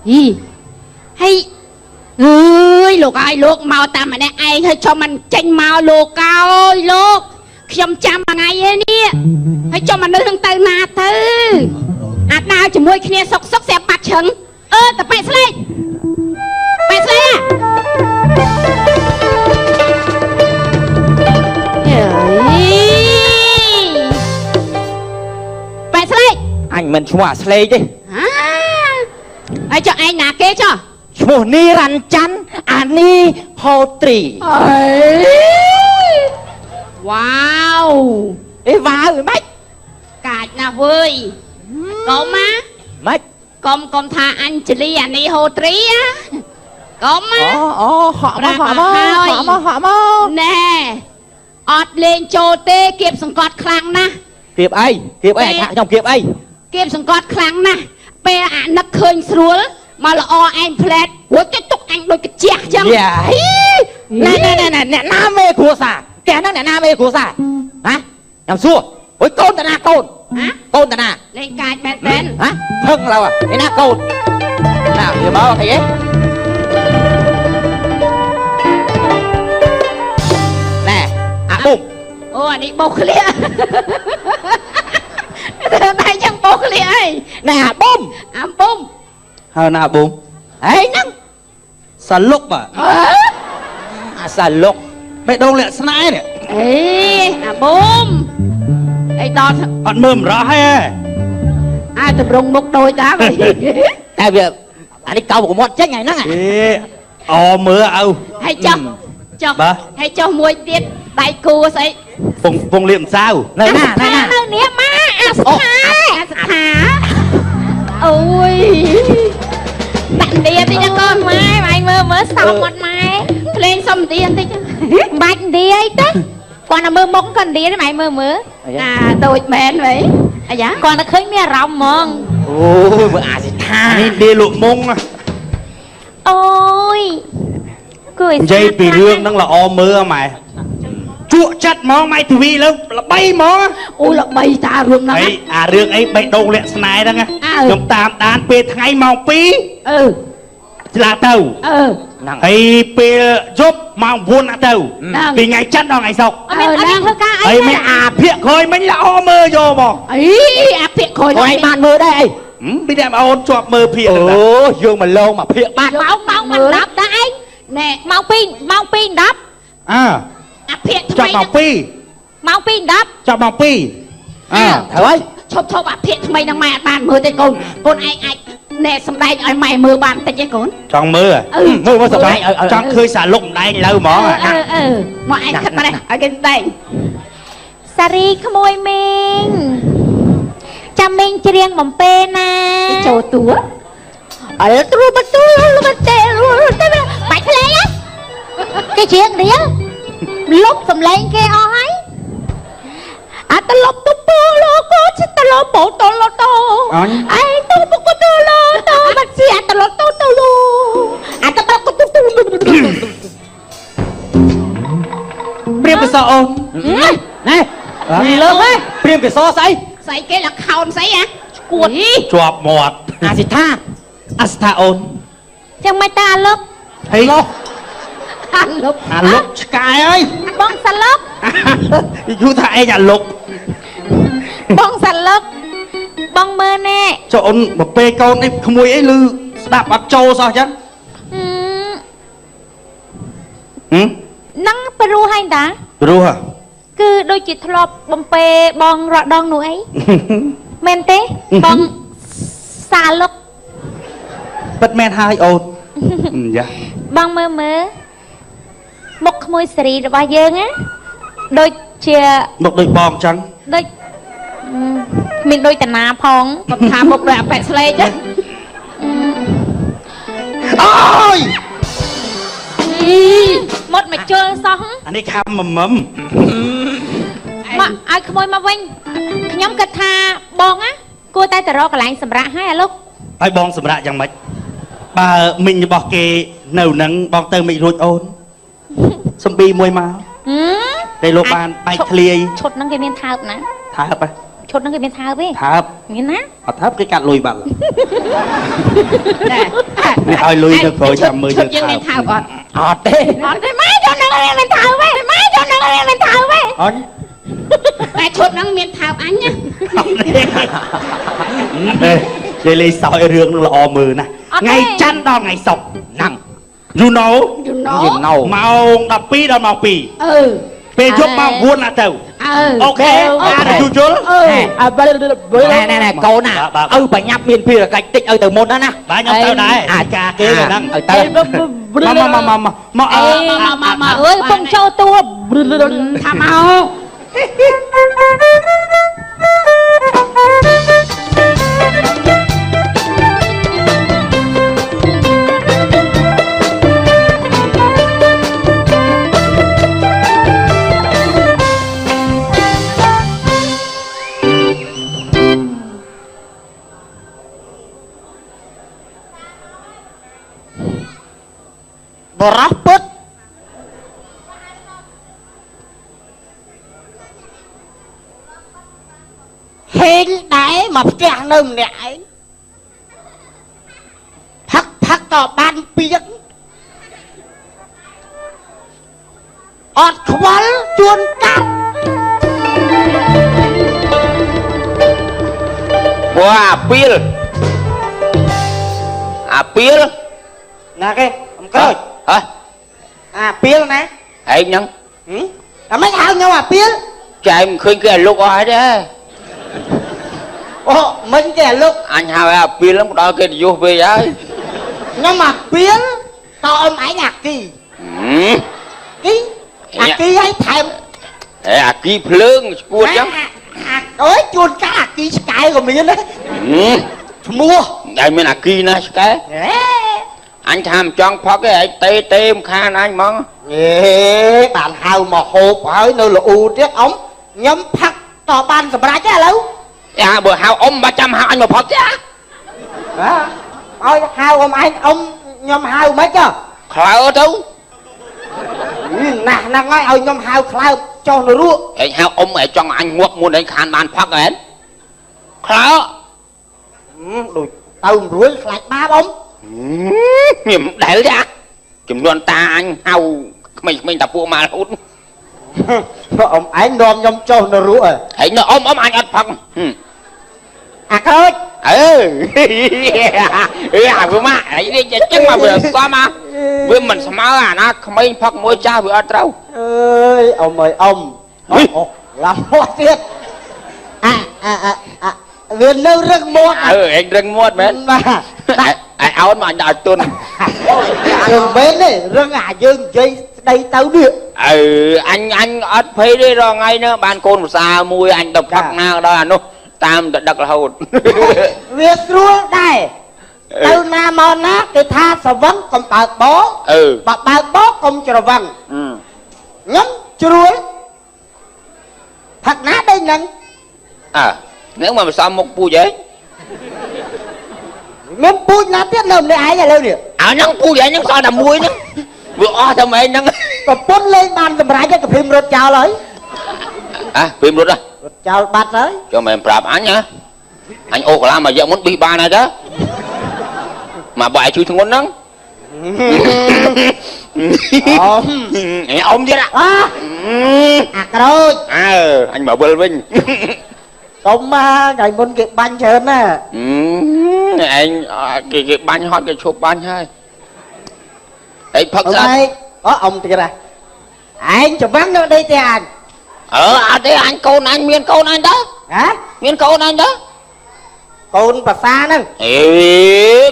ហីហើយអើយលោកអើយលោកមកតាមម្នាក់ឯងហើយចុះមិនចេញមកលោកអើយលោកខ្ញុំចាំមួយថ្ងៃឯនេះហើយចុះមនុស្សនឹងទៅណាទៅអាដើរជាមួយគ្នាសុកសុកស្រាប់បាត់ឆឹងអឺតប៉ែស្លេកប៉ែស្លេកប៉ែស្លេក អញមិនឈ្មោះអាស្លេកទេ ហើយចុះឯងណាគេចុះ ឈ្មោះនីរ៉ាន់ច័ន្ទអានីហូត្រី អេវ៉ាវ អេវ៉ាវម៉េច កាចណាស់វើយ កុំណា ម៉េច កុំកុំថាអញ្ជលីអានីហូត្រីណាកុំណា អូអូហក់មកហក់មកហក់មកហក់មក ណែអត់លេងចូលទេគៀបសង្កត់ខ្លាំងណាស់ គៀបអីគៀបអីថាខ្ញុំគៀបអី គៀបសង្កត់ខ្លាំងណាស់ពេលអានឹកឃើញស្រួលមកល្អឯងផ្លែតរួចគេទុកអញដូចកាជះចឹង យ៉ាណែណែណែអ្នកណាមេគ្រួសារផ្ទះហ្នឹងអ្នកណាមេគ្រួសារហ៎ខ្ញុំសួរអូយកូនតាណាកូន ហ៎ កូនតាណា លេងកាចមែនតែន ហ៎ផឹងឡើយឯណាកូនណាវាមកអីណែអាបុំ អូអានេះបោកក្លៀតែដៃចឹងបោកក្លៀអី ណែអាបុំ អាបុំ ហើយណាបុំ ហេហ្នឹង សាលុកបាទ អាសាលុក បេះដូងលាក់ស្នេហ៍នេះ អេអាបុំអីដល់ អត់មើលម្រោះហេ អាតម្រងមុខដូចដែរ តែវាអានេះកោកមាត់ចេញហើយហ្នឹង អេអូមើលឪ ហើយចុះចុះហើយចុះមួយទៀតដៃគូស្អី ពងពងលៀកម្សៅ នៅណានៅណា នៅនេះម៉ាអាស្ថា អាស្ថាអូយដាក់នាតិចណាកូន ម៉ែម៉ែមើលមើលសោមត់ម៉ែ ភ្លេងសុំទាបន្តិច មិនបាច់នាអីទេគាត់តែមើលមុខគាត់នាទេម៉ែមើលមើល អាដូចមែនហីអាយ៉ា គាត់តែឃើញមានអារម្មណ៍ហ្មង អូយមើលអាសិថា នេះដេលក់មុង អូយគួយ និយាយពីរឿងហ្នឹងល្អមើលម៉ែជក់ចិត្តហ្មងម៉ែទ្វីលើល្បីហ្មង អូល្បីតារឿងហ្នឹង ហើយអារឿងអីបេះដូងលាក់ស្នេហ៍ហ្នឹងខ្ញុំតាមដានពេលថ្ងៃម៉ោង2 អឺ ឆ្លាទៅ អឺ ហើយពេលយប់ម៉ោង9ណាទៅពីថ្ងៃច័ន្ទដល់ថ្ងៃសុក្រ អត់មានអត់មានធ្វើការអី ហើយមានអាភាកក្រោយមិញល្អមើលយកមក អីអាភាកក្រោយ ឯងបានមើលដែរអី ពីតែអូនជាប់មើលភាក អូយើងមកលងមកភាកបាត់ ម៉ោងម៉ោងមិន10ដែរឯង ណែ ម៉ោង2ម៉ោង2 10 អើ អាភាកថ្មី ចាប់ម៉ោង2 ម៉ោង2 10 ចាប់ម៉ោង2អើ ត្រូវហើយ ឈប់ឈប់អាភាកថ្មីនឹងម៉ែអត់បានមើលទេកូន កូនឯងអាចណែសំដែងឲ្យម៉ែមើលបានតិចទេកូន ចង់មើល មើលមើលសំដែង ចង់ឃើញសាលុកម្ដែងលើហ្មង អឺអឺមកឯងខិតមកនេះឲ្យគេសំដែង សារីក្មួយមីងចាំមីងច្រៀងបំពេណា ចូលតួ អើទ្រូបទូលបតេទេបាច់ភ្លេងគេច្រៀងរៀងលុបសំឡេងគេអស់ហើយអតលុបទុពូលកូចតលបតលតអេទុពកតលតបាត់ជាអតលតតលអតបកទុទុ ព្រាមកសអូន ណែលើកហ៎ព្រាមកសស្អី ស្អីគេលខោនស្អីហ៎ ឈួត ជាប់មាត់ អាសិថា អាសិថាអូន ចឹងមិនតាអាលុក ហេ លុក អាលុក អាលុកឆ្កែអើយ បងសាលុក យូរថាឯងអាលុក បងសាលុកបងមើលណែ ចុះអូនមកពេលកូននេះក្មួយអីឮស្ដាប់អត់ចូលសោះចឹងហឹម នឹងព្រោះហើយតា ព្រោះ គឺដូចជាធ្លាប់បំពេបងរដងនោះអីមែនទេបងសាលុក ពិតមែនហើយអូនយ៉ា បងមើលមើលមុខក្មួយសេរីរបស់យើងណាដូចជា មុខដូចបងចឹង ដូចមានដូចតាណាផង កុំថាមុខដូចអាប៉ែស្លេកទេ អូយ មុតមកជលសោះ អានេះខាំមមឹម មកឲ្យក្មួយមកវិញខ្ញុំគិតថាបងណាគួរតែទៅរកកន្លែងសម្រាប់ហើយអាលោក ឲ្យបងសម្រាប់យ៉ាងម៉េចបើមីងរបស់គេនៅនឹងបងទៅមិនរួចអូនសំប៊ីមួយមកតែលោកបានបែកធ្លាយ ឈុតហ្នឹងគេមានថើបណា ថើបហ៎ ឈុតហ្នឹងគេមានថើបទេ ថើប មានណា អត់ថើបគេកាត់លុយបាត់នេះឲ្យលុយទៅក្រោយចាំមើល យើងមានថើបអត់ អត់ទេ អត់ទេម៉ែជុតហ្នឹងមានថើបទេម៉ែជុតហ្នឹងមានថើបទេ អត់ តែឈុតហ្នឹងមានថើបអញណា អេលេសោយរឿងនឹងល្អមើលណាថ្ងៃច័ន្ទដល់ថ្ងៃសុក្រហ្នឹង You know You know ម៉ោង12ដល់ម៉ោង2អឺពេលយប់ម៉ោង9ណាទៅអូខេអានយល់ ណែណែកូនណាឪបញ្ញាប់មានភារកិច្ចតិចឲ្យទៅមុនណាណា បាទខ្ញុំទៅដែរអាចារ្យគេហ្នឹង ឲ្យទៅ មកមកមកមកអើ មកមក អើយពងចូលតួថាមក បរោះពុត ហេងដែរមកផ្ទះនៅម្នាក់ឯងផឹកផឹកក៏បានពីកអត់ខ្វល់ជួនកាត់ វ៉ាពីលអាពីល ណាគេអំក្រូច ហ៎ អាពីលណា ឯងហ្នឹង អាមិនហៅខ្ញុំអាពីល ចែមិនឃើញគេអាលុកអស់ហើយទេ អូមិញគេអាលុក អញហៅអាពីលហ្នឹងផ្ដល់កិត្តិយសពេកហើយ ខ្ញុំអាពីលតអ៊ំឯងអាគីគីអាគីឲ្យថែម អេអាគីភ្លើងឈួតចឹង អូយជួនកាលអាគីឆ្កែក៏មានដែរឈ្មោះ តែមានអាគីណាឆ្កែអញថាមិនចង់ផឹកទេឯងទេទេមិនខានអញហ្មង អេបានហៅមកហូបហើយនៅលូទៀតអ៊ំខ្ញុំផឹកតបានសម្រេចទេឥឡូវ អាបើហៅអ៊ំបាចាំហៅអញមកផឹកទេ អាឲ្យហៅអ៊ំឯងអ៊ំខ្ញុំហៅមិនចុះ ក្លើទៅ ណាស់ហ្នឹងហើយឲ្យខ្ញុំហៅក្លើចុះនៅរក់ ឯងហៅអ៊ំឯងចង់អញងាប់មុនឯងខានបានផឹកហ៎ក្លើ ដូចទៅមិនរួចខ្លាចបាបអ៊ំ ខ្ញុំដែលទេចំនួនតាអញហៅក្មេងៗតាពួកម៉ារហូត អ៊ំឯងនាំខ្ញុំចុះនៅរក់ ឯងនៅអ៊ំអ៊ំអញអត់ផឹក អាក្រូច អឺអឺអាវាមកឯងនេះចឹងមកវាសមវាមិនស្មើអាណាក្មេងផឹកមួយចាស់វាអត់ត្រូវ អើយអ៊ំអើយអ៊ំអូឡាំមាត់ទៀតអាអាអាវានៅរឹងមាត់ អឺឯងរឹងមាត់មែន បាទ ឯងអោនមកអញដាក់ទុន រឹងមែនទេរឹងអាយើងនិយាយស្ដីទៅនេះ អឺអញអត់ភ័យទេរាល់ថ្ងៃនេះបានកូនភាសាមួយអញទៅផឹកណាក៏ដោយអានោះតាមទៅដឹករហូត វាស្រួលដែរទៅណាមកណាគេថាសវឹងកុំបើកបោបើបើកបោកុំច្រវឹងខ្ញុំជ្រួលផឹកណាដេញហ្នឹង អើនឹងមកសំមុខពូជឯង មានពូជណាទៀតនៅម្នាក់ឯងឥឡូវនេះ អាហ្នឹងពូជឯងហ្នឹងសល់តែមួយហ្នឹងវាអស់តែឯងហ្នឹង ប្រពន្ធលេងបានសម្រេចឯងក៏ភីមរត់ចោលហើយ អាភីមរត់ហ៎ រត់ចោលបាត់ហើយ ចុះមិនប្រាប់អញហ៎អញអូកាឡាមួយរយៈមុនប៊ីបានហើយតើមកបើឯងជួយធ្ងន់ហ្នឹង អ៊ំ អ៊ំទៀត អាអាក្រូច អើអញមកវិលវិញ កុំមកថ្ងៃមុនគេបាញ់ច្រើនណា ឯងគេបាញ់ហត់គេឈប់បាញ់ហើយឯងផឹកស្អី អូអ៊ំទៀតហ៎ឯងច្រវឹងនៅដីទេអញ អឺអត់ទេអញកូនអញមានកូនអញទៅ ហ៎ មានកូនអញទៅ កូនប្រសាហ្នឹង អេ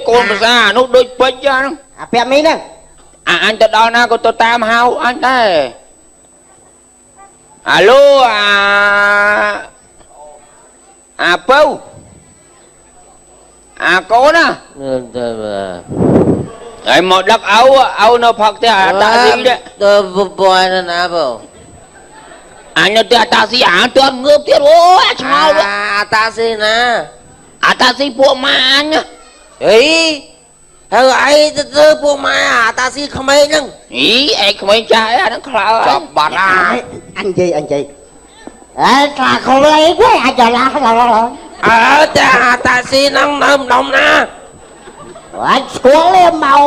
កូនប្រសាអានោះដូចពេជ្រហ្នឹង អាពាក់មីហ្នឹង អាអញទៅដល់ណាក៏ទៅតាមហៅអញដែរអាឡូអាពៅអាកូនណាឯងមកដឹកឪឪនៅផឹកផ្ទះអាតាស៊ីទេ ទៅបយណាពៅ អញនៅផ្ទះអាតាស៊ីអាទន់ងើបទៀតអូអាឆ្ងល់ អាតាស៊ីណា អាតាស៊ីពួកម៉ាអញ អីហើយឯងទៅពួកម៉ាអាតាស៊ីក្មេងហ្នឹង អីឯងក្មេងចាស់អីអាហ្នឹងខ្លោ ចាប់បាត់ អញនិយាយអញនិយាយ អេខ្លាខំលេងវិញអាចឡា អើតែអាតាស៊ីហ្នឹងនៅម្ដុំណា អញស្គាល់ទេមក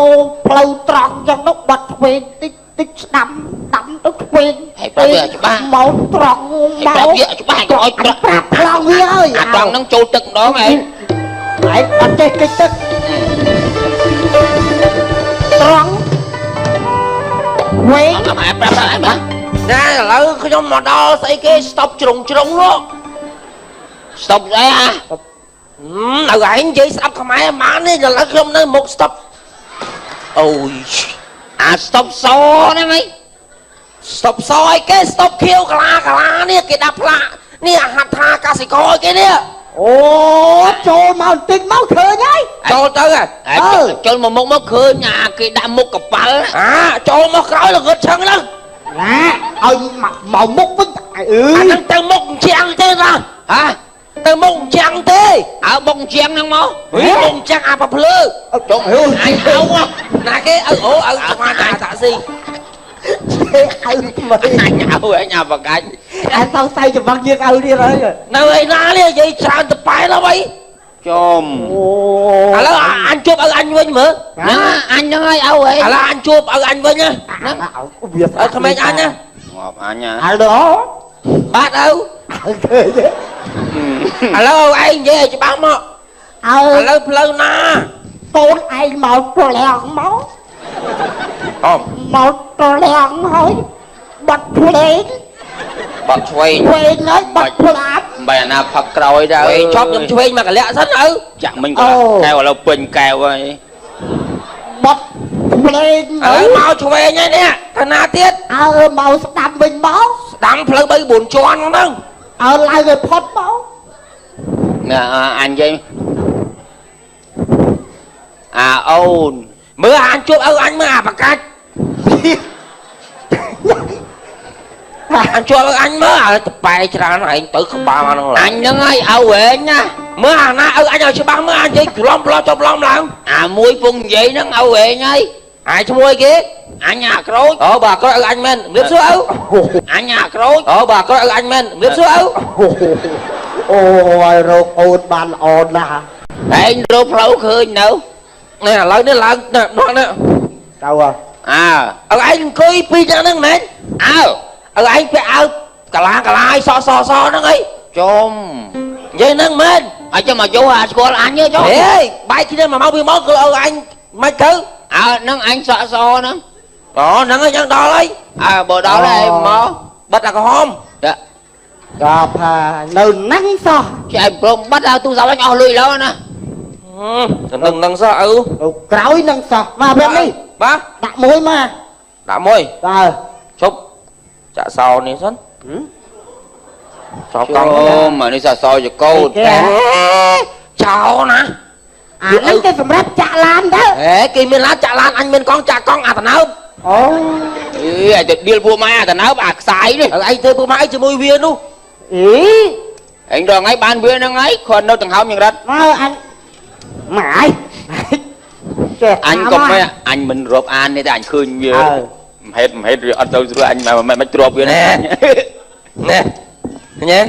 ផ្លូវត្រង់ចឹងនោះបាត់ឆ្វេងតិចតិចស្ដាំដាំទៅឆ្វេង ហើយប្រាប់វាច្បាស់ មកត្រង់មក ប្រាប់វាច្បាស់ឲ្យ ប្រាប់ប្លង់វាហើយ អាត្រង់ហ្នឹងចូលទឹកម្ដងឯង ឯងអត់ចេះកិច្ចទឹកត្រង់វិញ អត់ប្រាប់ប្រាប់បាទ ណាឥឡូវខ្ញុំមកដល់ស្អីគេ stop ជ្រុងជ្រុងនោះ stop ស្អីអា នៅឯងនិយាយស្ដាប់ខ្មែរបាននេះឥឡូវខ្ញុំនៅមុខ stop អូយ អា stop សហ្នឹងហី stop សអីគេ stop ខៀវកាឡាកាឡានេះគេដាក់ផ្លាកនេះអាហដ្ឋាកសិករអីគេនេះ អូចូលមកបន្តិចមកឃើញហើយ ចូលទៅ ចូលមកមុខមកឃើញអាគេដាក់មុខកប៉ាល់ អាចូលមកក្រោយល្ងឹតឆឹងហ្នឹង ណាឲ្យមកមុខវិញអឺ អាហ្នឹងទៅមុខជាងទេណា ហ៎ ទៅមុខជាងទេ អើមុខជាងហ្នឹងមក មុខជាងអាប្រភ្លើ ចុងអញអោ ណាគេឪអូឪស្មានអាតាក់ស៊ី ឪថ្មី អញអោអញអាបកាច់ អញសង្ស័យច្បាស់យើងឪទៀតហើយ នៅឯណានេះនិយាយច្រើនទៅប៉ែលហើយ ចំ អូឥឡូវអញជួបឪអញវិញមើល ណាអញហ្នឹងហើយឪហី ឥឡូវអញជួបឪអញវិញណា ហ្នឹង វា ឪក្មេងអញណា ងាប់អញណា អើដល់ បាទឪ ឃើញ ឥឡូវឯងនិយាយឲ្យច្បាស់មក អើ ឥឡូវផ្លូវណា កូនឯងមកប្រលាំងមក អម មកប្រលាំងហើយបាត់ភ្លេង បាត់ឆ្វេង ឆ្វេងហើយបាត់ផ្លាត បែរណាផឹកក្រោយដែរ ឈប់ខ្ញុំឆ្វេងមកកលៈសិនឪ ចាក់មិញកែវឥឡូវពេញកែវហើយ បាត់ភ្លេង ឥឡូវមកឆ្វេងហើយនេះទៅណាទៀត អើមកស្ដាំវិញមក ស្ដាំផ្លូវ3 4ជាន់ហ្នឹង អើឡើងឲ្យផុតមក ណាអញនិយាយអាអូន មើលអញជួបឪអញមើលអាបកាច់អញជួបឪអញមើលឲ្យតបែច្រើនឯងទៅក្បាលហ្នឹង អញហ្នឹងហើយឪឯងណា មើលអាណាឪអញឲ្យច្បាស់មើលអញនិយាយច្រឡំប្លោះចុះប្លំឡើង អាមួយពងនិយាយហ្នឹងឪឯងហើយ អាឈ្មោះអីគេ អញអាក្រូច អូបាទក្រូចឪអញមែនរៀបសួរឪ អញអាក្រូច អូបាទក្រូចឪអញមែនរៀបសួរឪ អូយរកអូនបានល្អណាស់ ឯងរកផ្លូវឃើញនៅ នេះឥឡូវនេះឡើងនោះនេះ ទៅ អើ ឪឯងអង្គុយពីរនាក់ហ្នឹងមែន អើ ឪឯងពាក់អាវកាឡាកាឡាឲ្យសសសហ្នឹងអី ចំ និយាយហ្នឹងមែន អញ្ចឹងមកយកអាស្គាល់អញទេចុះ ហេបែកគ្នាមួយម៉ោងពីរម៉ោងគឺឪអញមិនទៅ អើហ្នឹងអញសក់សហ្នឹង អូហ្នឹងហើយយ៉ាងដល់ហើយ អើបើដល់ហើយមក បិទអាក្រហម ដល់ថានៅហ្នឹងសោះ ចែកព្រមបិទឲ្យទូរស័ព្ទអញអស់លុយឡើយណា នឹងនឹងសោះឪ នៅក្រោយនឹងសោះមកបែបនេះ បាទ ដាក់មួយមក ដាក់មួយ បាទ ជប់ចាក់សោនេះសិនសោកង់ អូមកនេះសសចកោត ចោណា អាហ្នឹងគេសម្រាប់ចាក់ឡានទៅ ហេគេមានឡានចាក់ឡានអញមានកង់ចាក់កង់អាតណើប អូ អីអាទៅឌីលពួកម៉ែអាតណើបអាខ្សាយនេះ ឯងធ្វើពួកម៉ែជាមួយវានោះ អី ឯងដល់ថ្ងៃបានវាហ្នឹងហើយគ្រាន់នៅដង្ហើមយ៉ាងរត់ មកអញម៉ែចេះ អញកុំអញមិនរាប់អានទេតែអញឃើញវាមហេតុមហេតុវាអត់ទៅស្រួលអញមិនទ្របវាណា ណែញ៉ែ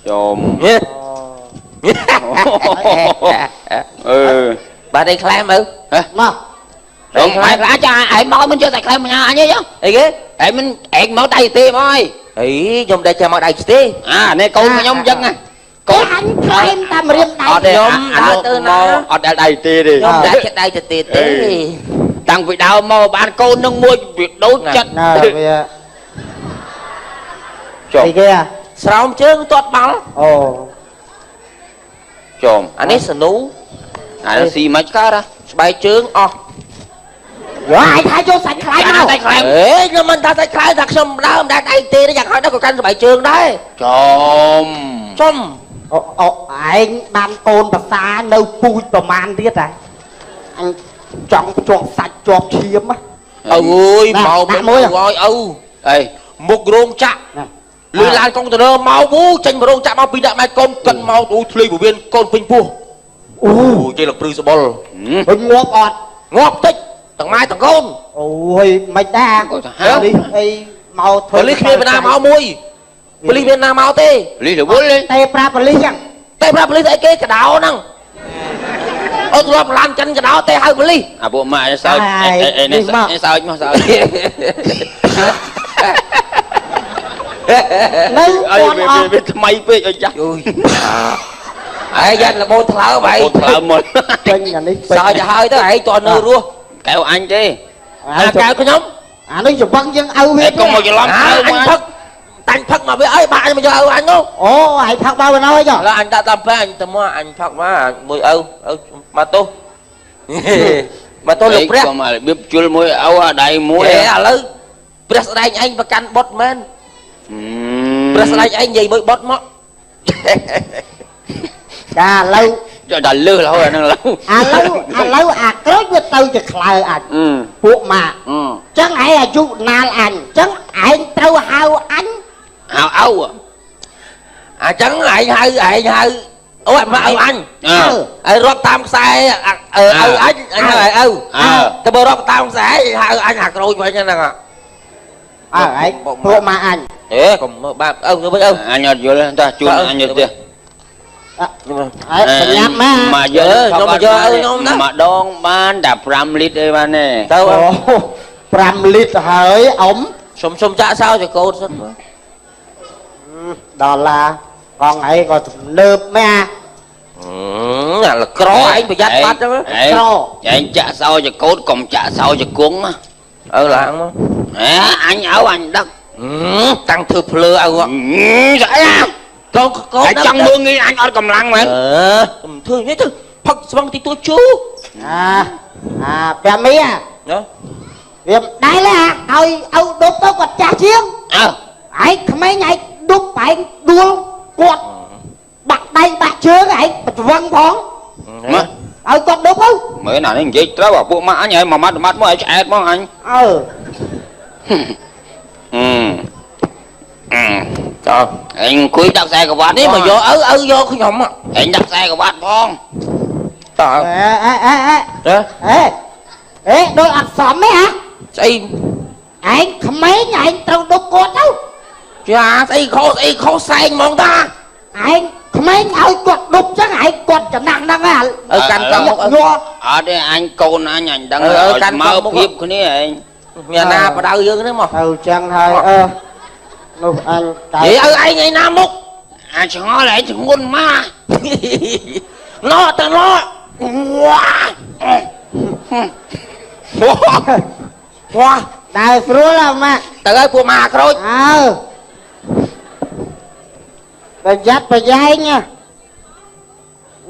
ចំ ញ៉ែ អឺ បាទឯងខ្លែមឪ មក ឯងខ្លែមចាឯងមកមិនយកតែខ្លែមញ៉ាអញទេ អីគេ ឯងមិនឯងមកដៃទេមកហើយ អីខ្ញុំដែលចាំមកដៃទេ អានេះកូនខ្ញុំអញ្ចឹងណា កូនអញខ្លែមតាមរៀមដៃ ខ្ញុំដើរទៅណា អត់ដែលដៃទេទេ ខ្ញុំដែលចិត្តដៃទៅទេទេ តាំងពីដើមមកបានកូននឹងមួយវាដូចចិត្ត ណាវាចុះអីគេ ស្រោមជើងទាត់បាល់ អូ ចំ អានេះសនូ អានេះស៊ីមិនកើត ស្បែកជើងអស់ យោឯងថាយកសាច់ខ្លែមក សាច់ខ្លែ អេខ្ញុំមិនថាសាច់ខ្លែថាខ្ញុំដើមដែរដៃទេយ៉ាងហោចណាស់ក៏កាន់ស្បែកជើងដែរ ចំ ចំ អូអូឯងបានកូនប្រសានៅពូជប្រមាណទៀតហ៎អញចង់ជាប់សាច់ជាប់ឈាម អើយមកមួយឲ្យឪ អី មុខរោងចក្រលឺឡានកុងតឺន័រមកវូចេញរោងចក្រមកពីដាក់ម៉ែកូនកិនមកអូធ្លាយពវៀនកូនពេញពោះអូចេះលព្រឺសបុល វិញងាប់អត់ ងាប់តិចទាំងម៉ែទាំងកូន អូយមិនដែរនេះអីមកធ្វើ លីគ្នាបណ្ណាមកមួយ ប៉ូលីសមានណាមកទេ ប៉ូលីសរវល់ ទេប្រាប់ប៉ូលីសចឹង ទេប្រាប់ប៉ូលីសអីគេកដោហ្នឹងអូធ្លាប់ឡានចិនកដោទេហៅប៉ូលីស អាពួកម៉ាក់សើចអីនេះសើចមកសើច នៅ អីវាថ្មីពេកអីចាស់ អូយឯងយ៉ាត់លបោថ្លើមឯង ថ្លើមមក ពេញអានេះ សើចទៅហើយទៅឯងតនៅរស់ កែវអញទេ អាកែវខ្ញុំ អានេះច្រវឹងយើងឪវា កុំមកច្រឡំ ឪអញផឹកតាញ់ផឹកមកវាអីបាក់អញមកយកឪអញនោះ អូឯងផឹកមកបណ្ដោយចុះ ឥឡូវអញដាក់តាមពេអញទៅមកអញផឹកមកមួយឪឪមកទោសមកទោសលោកព្រះ កុំរបៀបជុលមួយឪអាដៃមួយ ឥឡូវព្រះស្ដែងឯងប្រកាន់បុតមែនព្រះស្ដែងឯងនិយាយមួយបុតមក ចាឥឡូវ ចុះដល់លឺរហូតអាហ្នឹងឥឡូវ ឥឡូវអាក្រូចវាទៅជាខ្លើអញពួកម៉ាក់ចឹងឯងអាយុណាលអញចឹងឯងត្រូវហៅអញ ហៅឪ អាចឹងឯងហៅឯងហៅអូយមកឪអញឯងរាប់តាមខ្សែឪអញអញហៅឪតែបើរាប់តាមខ្សែហៅអញអាក្រូចវិញហ្នឹង អើឯងពួកម៉ាក់អញ អេកុំមើលបាបឪទៅវិញឪ អញអត់យល់ទេតោះជួនអញទៅផ្ទះ អើប្រញាប់មក មកយក ខ្ញុំមកយកឪខ្ញុំណា ម្ដងបានតែ5លីត្រអីបានទេ ទៅ 5លីត្រហើយអ៊ំ ខ្ញុំចាក់សោចកូនសិនមើល ដុល្លារកងឯងក៏ទំនើបមែន អាលក្រឯងប្រយ័ត្នបាត់ហ្នឹង ក្រ ឯងចាក់សោចកូនកុំចាក់សោចគង់ ឪឡើងមក អេអញឪអញដឹក តាំងធ្វើភ្លើឪ ស្អី កូនកូន ចង់មើលងាយអញអត់កម្លាំងមែន អឺកុំធ្វើនេះទៅផឹកស្វឹងទីទួជូ អាអាប្រាមី ណា វាមិនដែលឲ្យឪដប់ទៅគាត់ចាស់ជាង អើ ឯងក្មេងឯងដប់ឯងដួលគាត់បាក់ដៃបាក់ជើងឯងប្រវឹងផង មក ឲ្យគាត់ដប់ទៅ មើលណានេះនិយាយត្រូវអាពួកម៉ាក់អញឲ្យមួយម៉ាត់ម៉ាត់មកឲ្យឆ្អែតមកអញ អើ តើឯងអង្គុយដាក់ខ្សែក្រវ៉ាត់ នេះមកយកឪឪយកខ្ញុំ ឯងដាក់ខ្សែក្រវ៉ាត់ផង តើ អេអេអេអេអេដូចអត់សមទេហ៎ ស្អី ឯងក្មេងឯងត្រូវដប់គាត់ទៅ ចាស្អីខុសស្អីខុសសែងហ្មងតា ឯងក្មេងឲ្យគាត់ដប់ចឹងឯងគាត់ចំណាស់ហ្នឹងហ៎ ឪកាន់កង់មុខ ញ័រ អត់ទេអញកូនអញអញដឹងកាន់មកភាពគ្នាឯង មានណាបដៅយើងហ្នឹងមក ទៅចឹងហើយអឺនោះអញតើហេឪឯងឯណាមុខ អាចឆ្ងល់ឯងធ្ងន់មក ណោទៅណោវ៉ាវ៉ា ដើរស្រួលហ៎ម៉ាក់ ទៅហើយពួកម៉ាក្រូច អើប្រយ័ត្នប្រយែង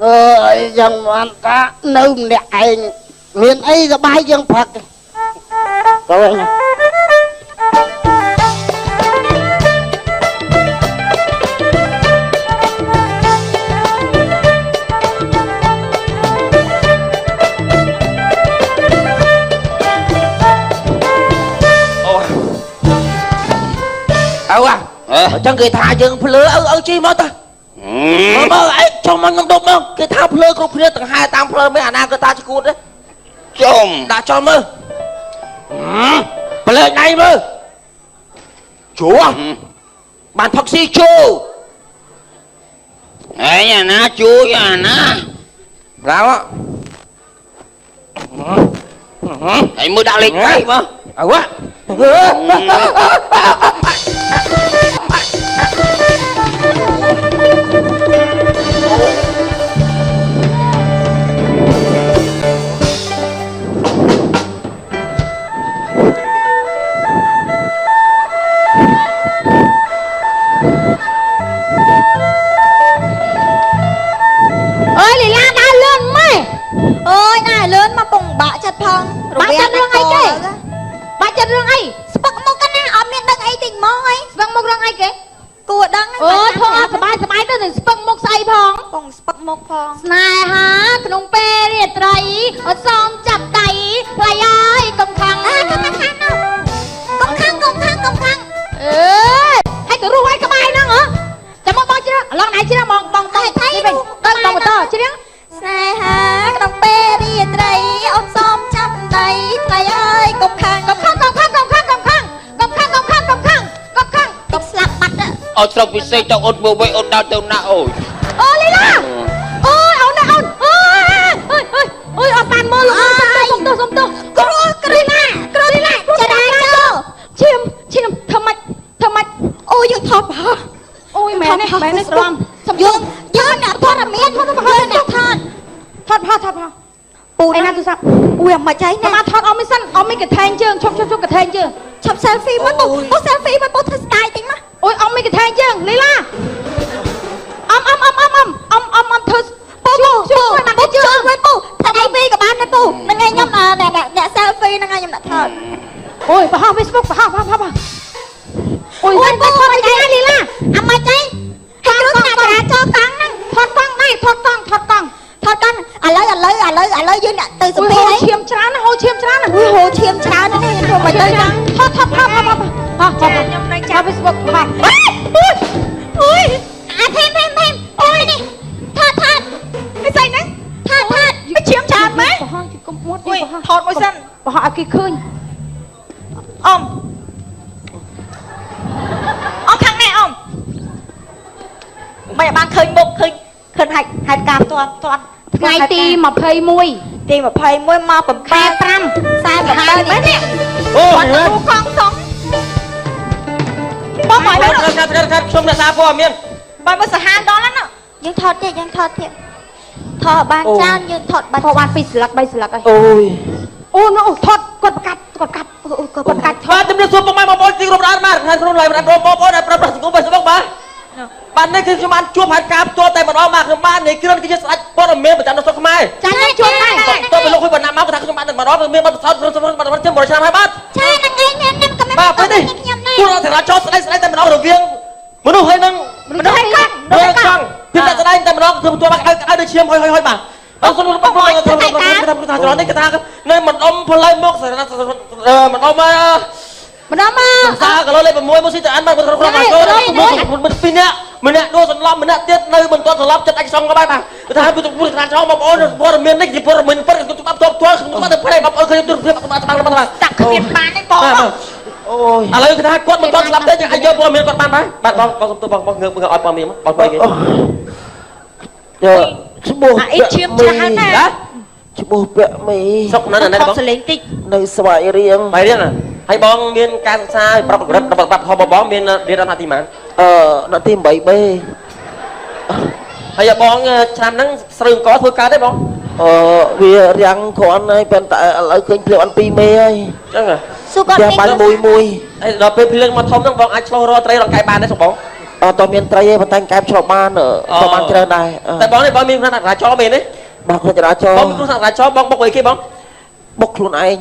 អើយយ៉ាងមិនថានៅម្នាក់ឯងមានអីសបាយយើងផឹកទៅវិញ ឪអញ្ចឹងគេថាយើងភ្លើឪឪជីមកតាមើលឯងចុះមកខ្ញុំដប់មកគេថាភ្លើគ្រប់គ្នាទាំងហែតាមភ្លើមិនអាណាគេថាឈួតទេ ចំ ដាក់ចំមើលភ្លើដៃមើលជួបានផឹកស៊ីជូ ឯងអាណាជួយអាណា ឡើង ឯងមើលដាក់លេខ3មើល ឪ អើយលីឡាដើរលឿនម៉េះអើយដើរលឿនមកពងបាក់ចិត្តផងបាក់ចិត្តរឿងអីគេបាក់ចិត្តរឿងអីស្ពឹកមុខណាអត់មានដឹងអីតិចហ្មងអីស្ពឹកមុខរឿងអីគេគួរដឹងអូធំអត់សបាយសបាយទៅនឹងស្ពឹកមុខស្អីផងពងស្ពឹកមុខផងស្នេហាក្នុងពេលរាត្រីអត់សមចាប់ដៃថ្លៃអើយកុំខឹងកុំខឹងកុំខឹងកុំខឹងកុំខឹងអើយហើយទៅរស់ឲ្យក្បែរហ្នឹងហ៎ចាំមកបងជ្រៀងឡងណៃជ្រៀងបងបងទៅថៃវិញទៅបងបន្តជ្រៀងស្នេហាក្នុងពេលរាត្រីអូនសមចាប់ដៃថ្លៃអើយកុំខឹងកុំខឹងកុំខឹងកុំខឹងកុំខឹងកុំខឹងកុំខឹងកុំខឹងកុំខឹងកុំស្លាប់បាត់ អត់ស្រុកពិសេសទៅអូនធ្វើវិញអូនដល់ទៅណាអូយ អូលីឡាអូយអូនណាអូនអូយអូយអូយអត់បានមើលលោកសុំទោសសុំទោសគ្រូគ្រូណាគ្រូណាចរាចរឈាមឈាមធ្វើម៉េចធ្វើម៉េចអូយយើងថតប្រហោះអូយមែនទេមែនទេច្រឡំយើងយើងអ្នកព័ត៌មានយើងអ្នកថតថតប្រហោះថតប្រហោះពូឯណាទូរស័ព្ទអូយអាម៉េចឯណាមកថតអមមិនសិនអមមិនកថែងជើងឈប់ឈប់ឈប់កថែងជើងឈប់ selfie មកពូ selfie មកពូធ្វើ style តិចមកអូយអមមិនកថែងជើងលីឡាអមអមអមអមអមអមអមអមធ្វើពូពូពូជួយវិញពូថត selfie ក៏បានដែរពូហ្នឹងឯងខ្ញុំអ្នក selfie ហ្នឹងឯងខ្ញុំអ្នកថតអូយប្រហោះ Facebook ប្រហោះប្រហោះប្រហោះអូយពូថតអីគេលីឡាអាម៉េចឯងហើយគ្រូថ្នាក់ចរាចរណ៍កង់ហ្នឹងថតកង់ដែរថតកង់ថតកង់ថតកង់ឥឡូវឥឡូវឥឡូវឥឡូវយើងអ្នកទៅសំពីហើយឈាមច្រើនណាហូរឈាមច្រើនណាហូរឈាមច្រើនណាស់ធ្វើមិនទៅថតថតថតថតថតខ្ញុំនៅចាំ Facebook បាទអូយអាថេមថេមថេមអូយនេះថតថតមិនស្អីហ្នឹងថតថតវាឈាមច្រើនមែនប្រហោះគុំមុតប្រហោះថតមួយសិនប្រហោះឲ្យគេឃើញអមអមខាងនេះអមមិនបានឃើញមុខឃើញឃើញហេតុការណ៍ផ្ទាល់ផ្ទាល់ថ្ងៃទី21ទី21មក7ខែ5 47មែននេះ អូ គាត់ទៅកង់សុំបងមក កាត់កាត់កាត់ខ្ញុំអ្នកសារព័ត៌មាន បើមើលសាហាវដល់ហ្នឹងយើងថតទៀតយើងថតទៀតថតបានច្រើនយើងថតបានថតបាន2ស្លឹក3ស្លឹកហើយអូយអូនោះថតគាត់ប្រកាច់គាត់កាត់គាត់កាច់ បាទជំរាបសួរពុកម៉ែបងប្អូនទីគោរពដល់បាទក្នុងឡៃបាទបងប្អូនដែលប្រើប្រាស់សង្គម Facebook បាទបាទនេះគឺខ្ញុំបានជួបហេតុការណ៍ផ្ទាល់តែម្ដងបាទខ្ញុំបាននេះគ្រាន់គឺជាស្ដេចព័ត៌មានប្រចាំនៅស្រុកខ្មែរ ចាខ្ញុំជួបដែរ តើពេលលោកហ៊ុយបណ្ណាមកគាត់ថាខ្ញុំបានម្ដងមានបទពិសោធន៍ក្នុងបាត់ជា100ឆ្នាំហើយបាទ ចាហ្នឹងឯងខ្ញុំក៏មាន បាទពេលនេះគួរដល់ចរាចរណ៍ស្ដីស្ដីតែម្ដងរវាងមនុស្សហើយនឹង មនុស្សហើយកង់ មនុស្សកង់ពីតែស្ដែងតែម្ដងធ្វើទទួលបានក្តៅក្តៅដូចឈាមហុយហុយហុយបាទអរគុណបងប្អូនខ្ញុំខ្ញុំខ្ញុំថាចរន្តនេះគេថានៅម្ដុំផ្លូវមុខម្ដុំ ម្ដុំមក សាគីឡូលេខ6មកស៊ីទៅអានបាទក្នុងក្នុងកូនមួយពីរនាក់ម្នាក់ដួលសន្លប់ម្នាក់ទៀតនៅមិនទាន់សន្លប់ចិត្តអាចសងក៏បានបាទថាពីពុទ្ធសាសនាបងប្អូនព័ត៌មាននេះជាព័ត៌មានពិតខ្ញុំច្បាប់តបផ្ទាល់ខ្ញុំទៅប្រេបងប្អូនឃើញទូរភាពច្បាស់ច្បាស់បាទ តាក់គ្មានបានទេបង អូយឥឡូវគេថាគាត់មិនទាន់ស្លាប់ទេយើងអាចយកព័ត៌មានគាត់បានបាទបាទបងបងសុំទោសបងបងងើបងើបឲ្យព័ត៌មានបងបងគេ ឈ្មោះ អាអ៊ីឈាមច្រើនណា ឈ្មោះពាក់មី សុកនៅណាបង សលេងតិច នៅស្វាយរៀង ស្វាយរៀងហើយបងមានការសិក្សាប្រាប់កម្រិតរបស់ប្រាប់បងមានរៀនដល់ថ្នាក់ទីប៉ុន្មាន ដល់ទី 8B ហើយបងឆ្នាំហ្នឹងស្រូវអង្គធ្វើកើតទេបង វារាំងគ្រាន់ហើយប៉ុន្តែឥឡូវឃើញភ្លៀងអន់2មេហើយ អញ្ចឹង ស៊ូគាត់ មានបានមួយមួយ ហើយដល់ពេលភ្លៀងមកធំហ្នឹងបងអាចឆ្លុះរកត្រីរកកែបបានទេបង អត់តមានត្រីទេប៉ុន្តែកែបឆ្លុះបានក៏បានច្រើនដែរ តែបងនេះបងមានគ្រោះថ្នាក់ចរាចរណ៍មែនទេ បាទគ្រោះចរាចរណ៍ បងមានគ្រោះថ្នាក់ចរាចរណ៍បងបុកអីគេបង បុកខ្លួនឯង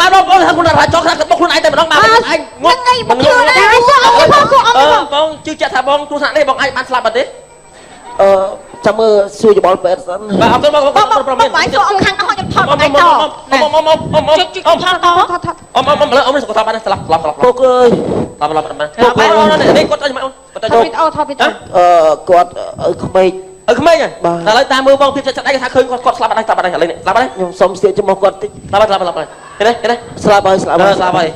បាទបងប្អូនថាខ្លួនចរាចរណ៍ខ្លះគាត់បុកខ្លួនឯងតែម្ដងបាទខ្លួនឯងងត់ បុកខ្លួនឯង បងជឿជាក់ថាបងគ្រោះថ្នាក់នេះបងអាចបានស្លាប់អត់ទេ ចាំមើលសួរយោបល់ពេទ្យសិន បាទអរគុណបងបង បងបងសួរអង្គខាងអស់ខ្ញុំថតបងឯងត អមអមអមអមអម ថតថត អមអមអមអមសុខភាពបានស្លាប់ស្លាប់ស្លាប់ ពុកអើយ ស្លាប់ស្លាប់បានបងនេះគាត់អីមកគាត់ ថតវីដេអូថតវីដេអូ គាត់ឲ្យក្មេក អើក្មេងឥឡូវតាមមើលបងភាពចិត្តឯងថាឃើញគាត់គាត់ស្លាប់អត់ហើយស្លាប់អត់ហើយឥឡូវនេះស្លាប់អត់ហើយ ខ្ញុំសុំស្ទាចំោះគាត់តិច ស្លាប់ហើយស្លាប់ហើយឃើញទេឃើញទេ ស្លាប់ហើយស្លាប់ហើយ ស្លាប់ហើយឥ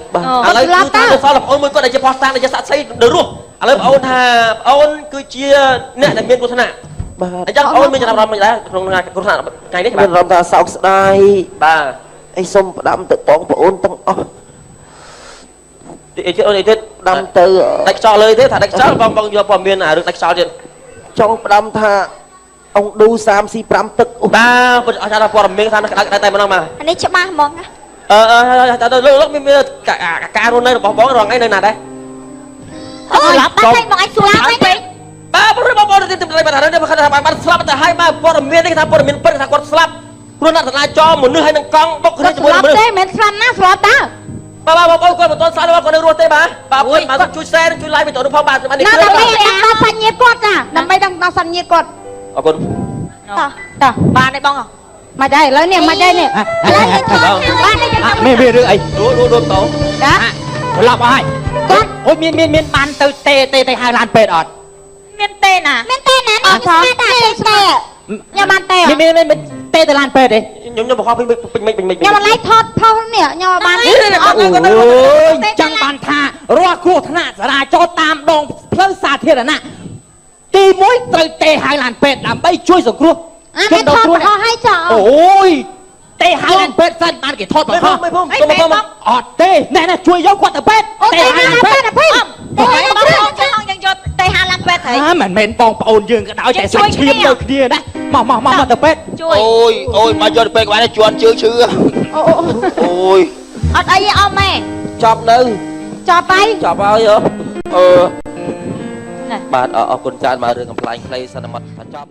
ឡូវគឺថាសល់បងអូនមួយគាត់ដែលជាផោះតាំងដែលជាសាក់សីនៅរស់ឥឡូវបងអូនថាបងអូនគឺជាអ្នកដែលមានគ្រោះថ្នាក់ បាទ អញ្ចឹងអូនមានចំណាប់អារម្មណ៍មិនដែរក្នុងគ្រោះថ្នាក់ថ្ងៃនេះ មានអារម្មណ៍ថាសោកស្ដាយ បាទ អីសុំផ្ដាំទៅបងប្អូនទាំងអស់ អីទៀតអូនអីទៀត ផ្ដាំទៅ ដាច់ខ្យល់លើទេថាដាច់ខ្យល់បងបងយកព័ត៌មានអារឿងដាច់ខ្យល់ទៀត ចង់ផ្ដាំថាអង្គឌូ345ទឹក បាទពុទ្ធអស្ចារ្យព័ត៌មានថាក្តៅក្តៅតែម្ដងបាទ អានេះច្បាស់ហ្មងណា អឺទៅលោកមានការរស់នៅរបស់បងរងថ្ងៃនៅណាដែរ ស្លាប់បាត់ហើយបងឯងស្លាប់ហើយ បាទបងប្អូនទីទីបាទនេះគាត់ថាបានស្លាប់ទៅហើយបាទព័ត៌មាននេះថាព័ត៌មានពិតថាគាត់ស្លាប់ព្រោះអ្នកចរាចរណ៍មនុស្សហើយនឹងកង់បុកគ្នាជាមួយមនុស្ស ស្លាប់ទេមិនស្លាប់ណាស្លាប់តើ បាទបាទបងប្អូនគាត់មិនទាន់ស្លាប់គាត់នៅរស់ទេបាទបាទបាទជួយ share ជួយ like វីដេអូនោះផងបាទ នេះគឺដើម្បីដល់សញ្ញាគាត់ណាដើម្បីដល់សញ្ញាគាត់ អរគុណ តោះតោះបានទេបង មកដែរឥឡូវនេះមកដែរនេះ ឥឡូវយើងថត បានទេ មានមានរឿងអី រួរួរួតោ ចា ត្រឡប់អស់ហើយ គាត់ អូមានមានមានបានទៅទេទេទៅហៅឡានពេទ្យអត់ មានទេណាមានទេណានេះស្មាតទេទេ ញ៉ាំបានទេ មានមានមានទេទៅឡានពេទ្យទេ ខ្ញុំខ្ញុំបង្ខំពេញពេញពេញពេញ ញ៉ាំបន្លែថតថតនេះញ៉ាំបាន អូយចឹងបានថា រាល់គ្រោះថ្នាក់ចរាចរណ៍តាមដងផ្លូវសាធារណៈទី1ត្រូវទេហៅឡានពេទ្យដើម្បីជួយសង្គ្រោះ អាគេថតបង្ហោះឲ្យចោល អូយទេហៅឡានពេទ្យសិនបានគេថតបង្ហោះ មេភូមិសុំមកមក អត់ទេណែណែជួយយកគាត់ទៅពេទ្យ អូទេហៅឡានពេទ្យអាភីទេហៅ បង ឡានពេទ្យ ប្អូនចឹងយើងយកទេហៅឡានពេទ្យហើយ អាមិនមែនបងប្អូនយើងក៏ដោយតែសាច់ឈាមដូចគ្នាណាមកមកមកមកទៅពេទ្យ ជួយ អូយអូយមកយកទៅពេទ្យក្បាលនេះជន់ជើងឈឺ អូអូ អូយ អត់អីទេអ៊ំម៉ែ ចប់នៅ ចប់ហើយ ចប់ហើយហ៎ អឺ បាទអរគុណច្រើនមករឿងកំ pl ែងខ្លីសន្មត់ថាចប់